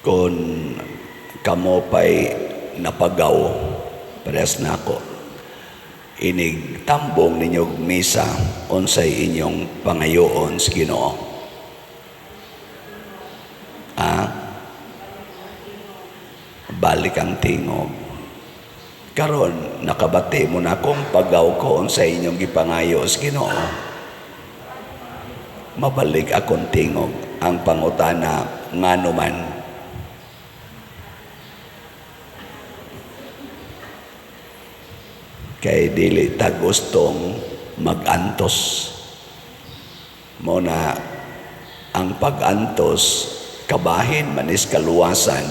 Kung kamo pa'y napagaw, parehas na ako, inig tambong ninyog misa, unsay inyong pangayoon sa Ginoo? Ah? Balik ang tingog. Karon nakabati mo na akong pagaw ko sa inyong gipangayo sa Ginoo. Mabalik akong tingog. Ang pangutana, ngano man? Kay dili ta gustong magantos. Mo na ang pag-antos kabahin manis kaluwasan,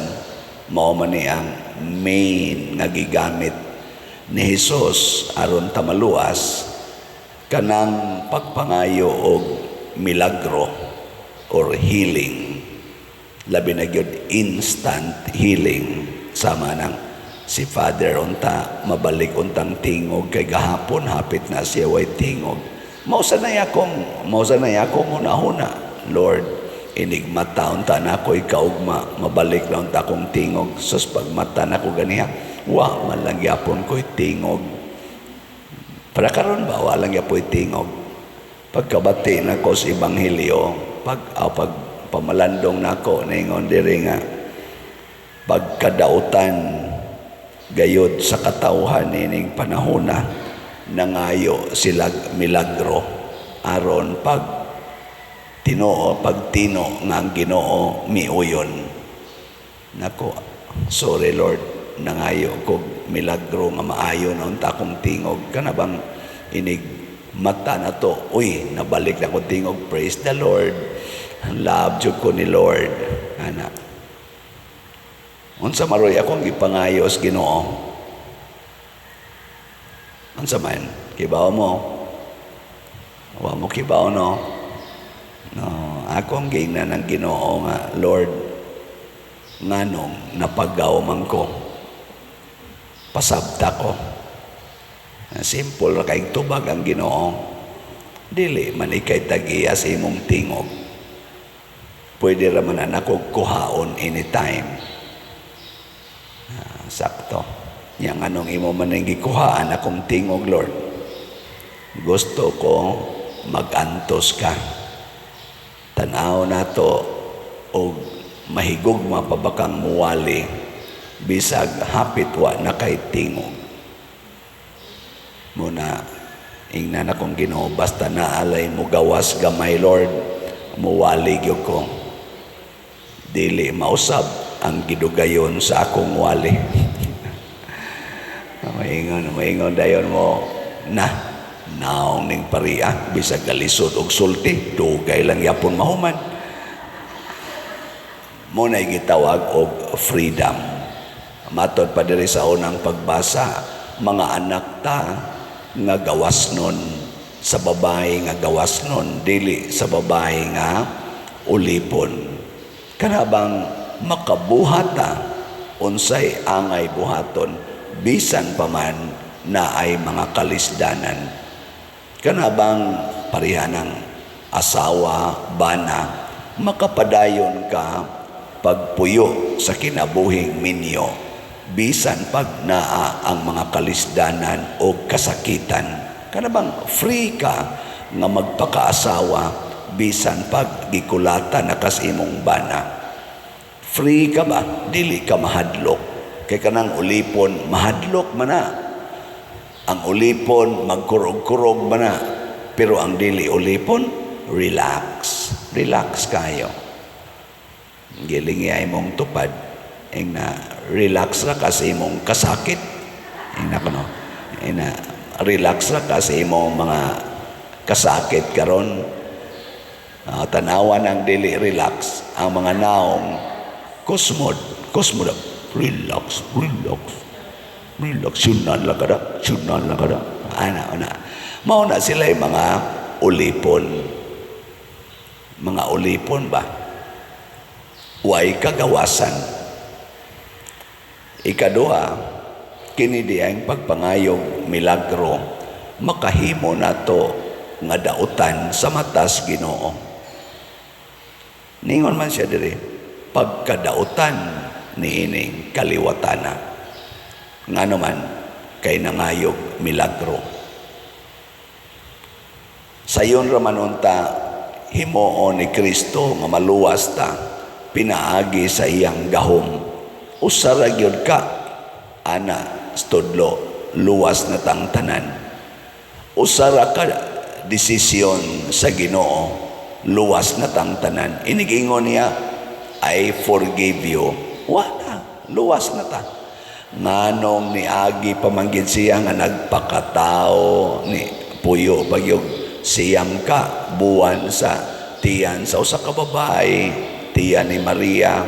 mao man ni ang main nga gigamit ni Hesus aron ta maluwas. Kanang pagpangayo og milagro or healing, labi na gyud instant healing, sama nang si Father unta mabalik untang tingog kay gahapon hapit na siya way tingog. Mao sanay akong hunahuna, Lord, inig mata unta na ako ikaugma, mabalik na unta akong tingog. Sus, pagmata na ko ganiha, wa man lang gyapon ko'y tingog. Para karon ba, wa lang gyapoy tingog. Pagkabati na ko sa Ebanghelyo, pag pamalandong nako, ningon diri nga pagkadautan gayod sa katawhan nining panahona, nangayo sila milagro aron pag tinoo, pag tino nga ang Ginoo miuyon. Nako, sorry Lord, nangayo kog milagro nga maayo na unta akong tingog. Kana bang inig mata na to, uy, nabalik na akong tingog, praise the Lord, love jud ko ni Lord. Ana, unsa maroy akong gipangayo sa Ginoo? Unsa man? Kibaw mo? Wa mo kibaw, no? No, akong giingnan ng Ginoo nga, Lord, nganong napagaw man ko? Pasabta ko. Simple ra kay tubag ang Ginoo. Dili man ikay tagiya sa imong tingog. Pwede ra man anak og kuhaon anytime. Sakto. Yang anong imo man ang gikuhaan akong tingog, Lord? Gusto ko magantos ka. Tan-aw nato og mahigugma pa ba kang muwali bisag hapit wa na kay tingog. Muna ingnan akong Ginoo, basta naalay mo gawas gamay, Lord, muwali gyud ko. Dili mausab ang gidugayon sa akong wali. Maingon, maingon dayon mo na naong ning pariya bisag galisod og sulti, dugay lang yapon mahuman. Mo na gitawag og freedom. Matod pa diri sa unang pagbasa, mga anak ta nga gawas nun sa babae nga gawas nun, dili sa babae nga ulipon. Kana bang makabuhata unsay angay buhaton bisan pa man na ay mga kalisdanan. Kana bang pareha ng asawa, bana, makapadayon ka pagpuyo sa kinabuhing minyo bisan pag naa ang mga kalisdanan o kasakitan. Kana bang free ka nga magpakaasawa bisan pag gikulata na kas imong bana. Free ka ba? Dili ka mahadlok. Kay kanang ulipon, mahadlok man na. Ang ulipon, magkurog-kurog man na. Pero ang dili ulipon, relax. Relax kayo. Giling ay mong tupad. Ing na, relax ra ka sa imong kasakit. Ing na kuno. Ing na, relax ra ka sa imong mga kasakit karon. Tanawan ang dili relax. Ang mga naong kusmod, kusmod. Relax, relax. Relax, syunan lang kada, syunan lang kada. Ana, ana. Mao na sila yung mga ulipon. Mga ulipon ba? Way kagawasan. Ikaduha, kini diyang pagpangayog milagro, makahimo nato nga dautan sa matas Ginoo. Ningon man siya diri. pagkadautan niining kaliwatana. Ngano man kay nangayog milagro. Sayon ra man unta himuon ni Kristo nga maluwas ta pinaagi sa iyang gahom. Usa ra gyud ka ana tudlo, luwas na tang tanan. Usa ra ka desisyon sa Ginoo, luwas na tang tanan. Inigingon niya, "I forgive you." Wala, luwas na ta. Nganong niagi pa man gyud siya nga nagpakatao, ni puyo pagyog 9 ka buwan sa tiyan sa usa ka babae, tiyan ni Maria.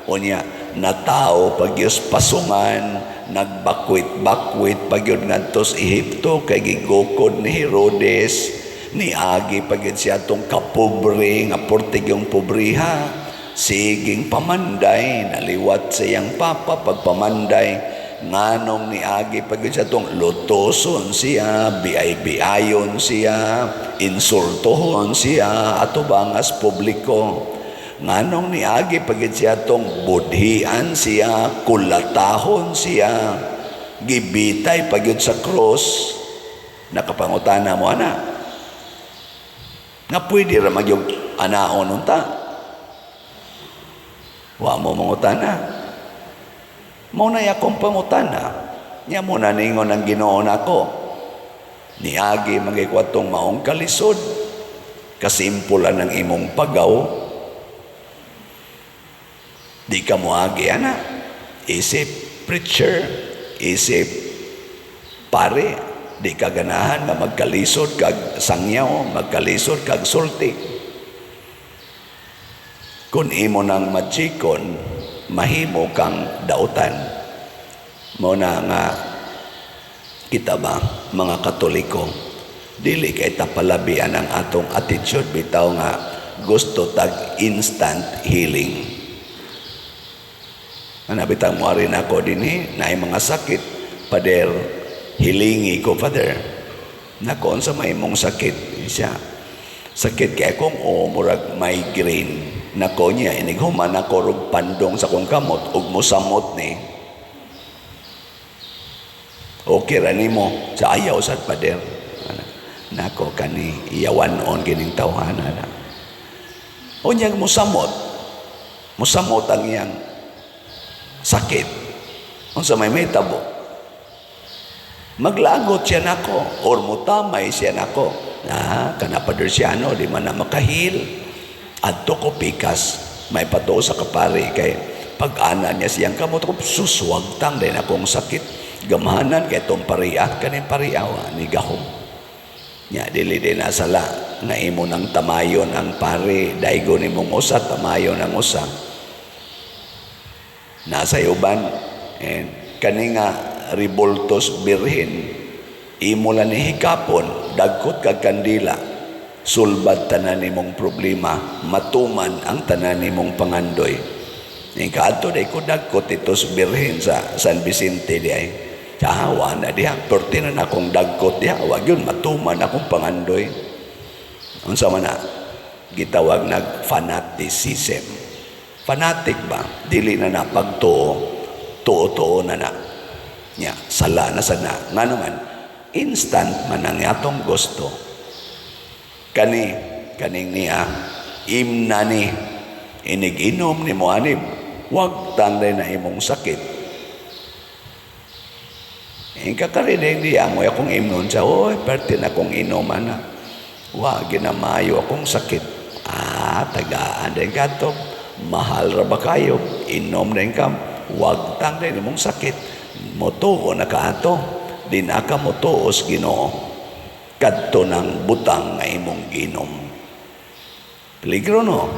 Unya natao pagyos pasungan, nagbakwit-bakwit pagyod ngadto sa Ehipto kay gigukod ni Herodes. Niagi pagyud siya atong kapobre nga portigyong pobriha, siging pamanday, naliwat sa iyang papa pagpamanday. Nganong niagi pagyud siya atong lutoson siya, biay-biayon siya, insultohon siya atubangas publiko? Nganong niagi pagyud siya atong budhian siya, kulatahon siya, gibitay pagyud sa cross? Nakapangutana mo ana nga pwede ra magyug anaon unta? Wa mo mangutana. Mao na akong pangutana. Nya mo na ningon ang Ginoo nako. Niagi magikwatong maong kalisod. Kasimpulan ng imong pagaw. Di ka moagi ana. Isip preacher, isip pare, di ka ganahan nga magkalisod kag sangyaw, magkalisod kag sulti. Kung imo nang matsikon, mahimo kang dautan. Mao na nga kita ba, mga Katoliko, dili kay ta palabian ang atong attitude bitaw nga gusto tag instant healing. Ana bitang mo rin ako dinhi, naay mga sakit, "Pader, hilingi ko, Father." "Nako, unsa may imong sakit?" Siya, "Sakit kay akong o murag migraine." Nako niya, inig human ako rog pandong sa akong kamot ug mosamot ni. Okay ra nimo? Sa ayaw sad, Pader. Nako kani iyawan-on kining tawhana na. Unyag mosamot. Mosamot ang iyang sakit. Unsa may mahitabo? Maglagot siya nako or mutamay siya nako. "Ah, kana Pader Siano, di man na makahil. Adto ko pikas." May patuo sa kapari kay pag-ana niya siyang kamot ko, suswagtang din akong sakit. Gamhanan kay tong pariya, kaning pariya ni gahom. Nya dili din nasala nga imo nang tamayon ang pare, daigo nimong usa, tamayon ang usa. Nasa uban and kani nga ribultos birhen, imo lang ni hikapon, dagkot kag kandila, sulbad tanan nimong problema, matuman ang tanan nimong pangandoy. Ning kaadto day ko dagkot itos birhen sa San Vicente di ay. Sa na diha, perti na akong dagkot diha, wag yun matuman akong pangandoy. Unsa man na gitawag nag fanaticism. Fanatic ba? Dili na na pagtuo, tuo-tuo na na. Nya, sala na sa na. Nga naman, instant man ang atong gusto. Kani, kaning niya, imna ni, inig-inom ni mo anib, wag tangday na imong sakit. Ingka karinig diya mo akong imnon siya, "Oy, perti na akong inom ana. Wa, ginamayo akong sakit." Ah, tagaan din ka to. Mahal ra ba kayo? Inom din ka. Wag tangday imong sakit. Motuo na ka ato. Di na ka motuos Ginoo. Kadto ng butang nga imong ginom. Peligro, no?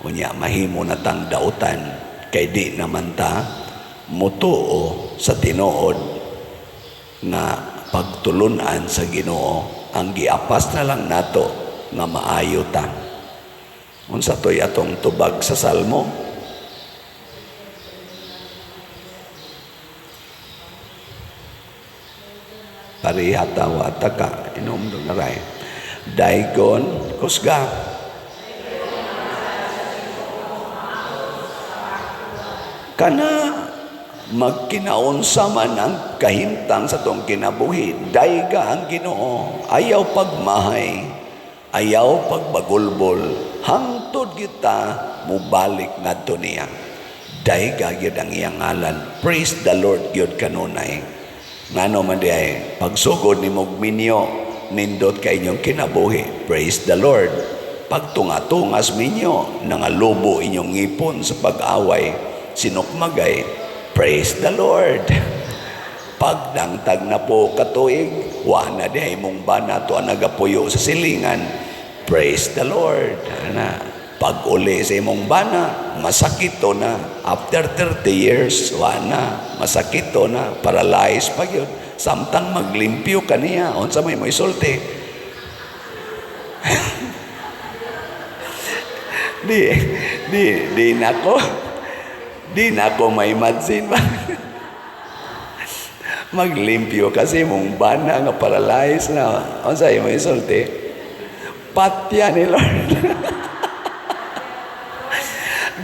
Unya, mahimo na tang dautan kay di naman ta motuo sa tinuod nga pagtulunan sa Ginoo. Ang giapas na lang nato nga maayo ta. Unsa to'y atong tubag sa Salmo? Pareha tawa ta ka inom do na ray. Daigon kusga. Kana magkinaunsa man ang kahimtang sa atong kinabuhi, dayga ang Ginoo. Ayaw pagmahay, ayaw pagbagulbol, hangtod kita mubalik ngadto niya. Dayga gyud ang iyang ngalan. Praise the Lord gyud kanunay. Ngano man diay, pagsugod nimog minyo, nindot kay inyong kinabuhi. Praise the Lord. Pagtunga-tungas minyo, nangalubo inyong ngipon sa pag-away, sinukmagay. Praise the Lord. Pagdangtag na po katuig, wa na diay mong bana to ang nagapuyo sa silingan. Praise the Lord. Ana, pag uli sa imong bana, masakit to na. After 30 years, wa na. Masakit to na. Paralyzed pa yun. Samtang maglimpyo kaniya, unsa may mo isulti? Di na ako may imagine ba? Maglimpyo kasi mong bana nga paralyzed na. Unsa mo isulti? Patya ni Lord.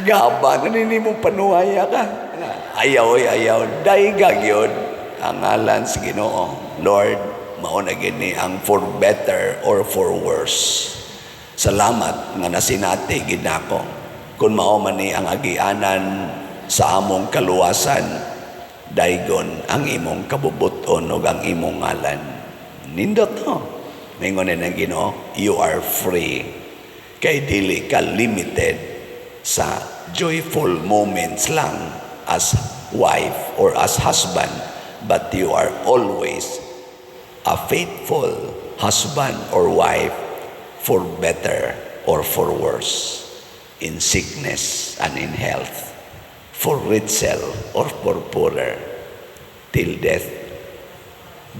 Gaba na nini mo panuhaya ka. Ayaw, oy, ayaw. Dayga gyud ang ngalan sa Ginoo. Lord, mao na gyud ni ang for better or for worse. Salamat nga nasinati gid nako. Kung mao man ni ang agianan sa among kaluwasan, daygon ang imong kabubuton ug ang imong ngalan. Nindot, no? Mingon ni ng Ginoo, you are free. Kay dili ka limited sa joyful moments lang as wife or as husband, but you are always a faithful husband or wife for better or for worse, in sickness and in health, for richer or for poorer, till death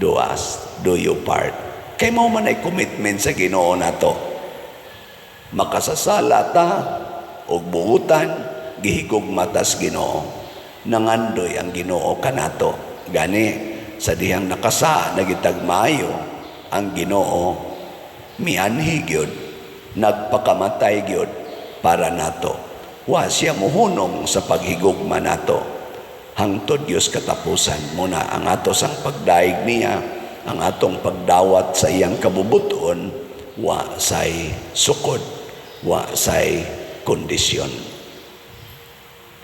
do us, do you part. Kay mao man ay commitment sa Ginoo nato. Makasasala ta og buutan, gihigugma tas Ginoo. Nangandoy ang Ginoo kanato. Gani sa dihang nakasa na gitag maayo, ang Ginoo mianhi gyud, nagpakamatay gyud para nato. Wa siya muhunong sa paghigugma nato hangtod Dios katapusan. Muna ang ato sang pagdaig niya, ang atong pagdawat sa iyang kabubuton, wa say sukod, wa say kondisyon.